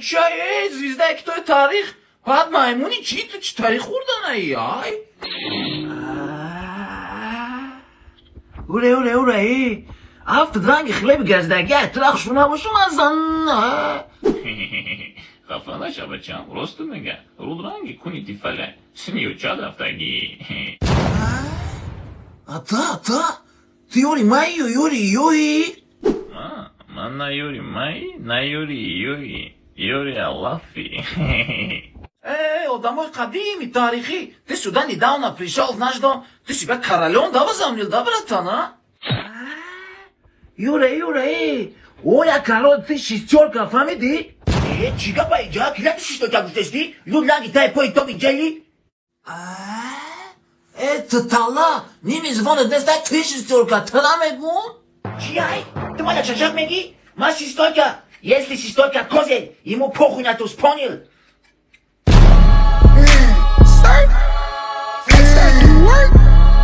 Мурча, э, звездаи китоби таърих. Баъд маймуни чӣ, ту чӣ таърих хӯрданаи, ай? Уре, уре, уре, э. Афтад ранги хлеби газдаги, ай тура хушрӯ набошум азан. Хафа наша, бачам, росту мега. Руд ранги куни тифаля. Сини чад рафтагӣ. Ата, ата, ту ёри майи ё ёри ёи? Ма, ман на ёри май, на ёри ёи. Ёри Аллафи. Эй, одамои қадими таърихӣ, ты сюда недавно пришел в наш дом, ты себя королем, да, возомнил, да, братан, а? Юра, Юра, эй, оя король, ты шестерка, фаҳмидӣ? Э, чӣ гапа иҷа? Кила ту шестерка гуфтести? Люд ранги тай пои Томи Джерри? Э, ту тала, ними звонит неста, ты шестерка, ту намегум? Чи ай? Ту маля чашак мегӣ? Ма шестерка, если шестерка козел, ему похуй на туз, понял? Sir, flex that do work.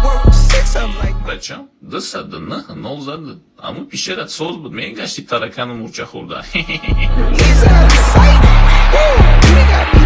Work six of 'em like Бачам, 209 нол зад. Аму пишерат соз буд, мегашти таракану мурча хӯрда. He's out of sight. Woo, we got